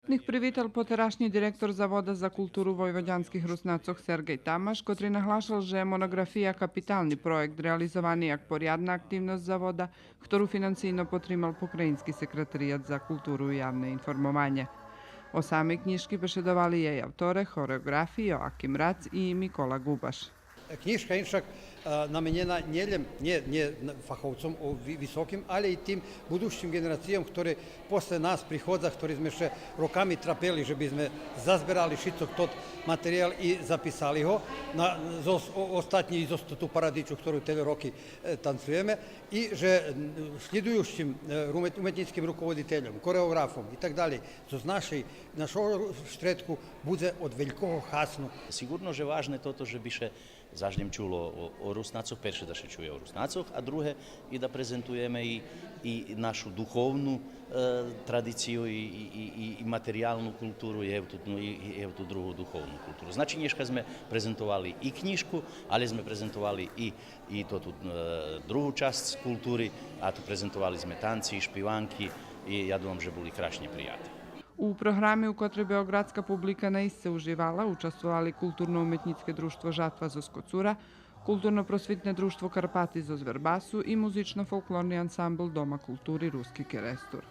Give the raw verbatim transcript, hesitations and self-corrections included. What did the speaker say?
Них привитал потерашнї директор Завода за културу войводянских Руснацох Сергей Тамаш, котри наглашал же моноґрафия капитални проєкт реализовани як порядна активносц Завода, хтору финансийно потримал Покраїнски секретарият за културу и явне информованє. О самей кнїжки бешедовали єй авторе, хореоґрафи Йоаким Рац и Микола Ґубаш. Кнїжка иншак, е, наменєна нє лєм, нє, нє фаховцом о ви-, високим, але и тим будущим ґенерацийом, хтори после нас приходза, хтори зме ше роками трапели же би зме зазберали шицок тот материял и записали го на, зоз, о-, остатнї зоз ту парадичу, хтору телє роки, е, танцуєме, и же, м, шлїдуюцим, е, румет-, уметнїцким руководительом, хореоґрафом и так далєй, зоз нашей, нашого штредку будзе од велького хасну. Сиґурно же важне тото же би ше заш лєм чуло о, о Руснацох, перше да ше чує о Руснацох, а друге и да презентуєме и, и нашу духовну, е, традицию и, и, и, и, и материялну културу, и евту, ну, и, и евту другу духовну културу. Значи, нєшка зме презентовали и кнїжку, але зме презентовали и, и тоту, е, другу часц култури, а ту презентовали зме танци и шпиванки и я думам же були крашнє прияти. У програми, у котрей беоґрадска публика наисце уживала, участвовали Културно-уметнїцке дружтво Жатва зоз Коцура, Културно-просвитне дружтво Карпати зоз Вербасу и Музично-фолклорни ансамбл Дома култури Руски Керестур.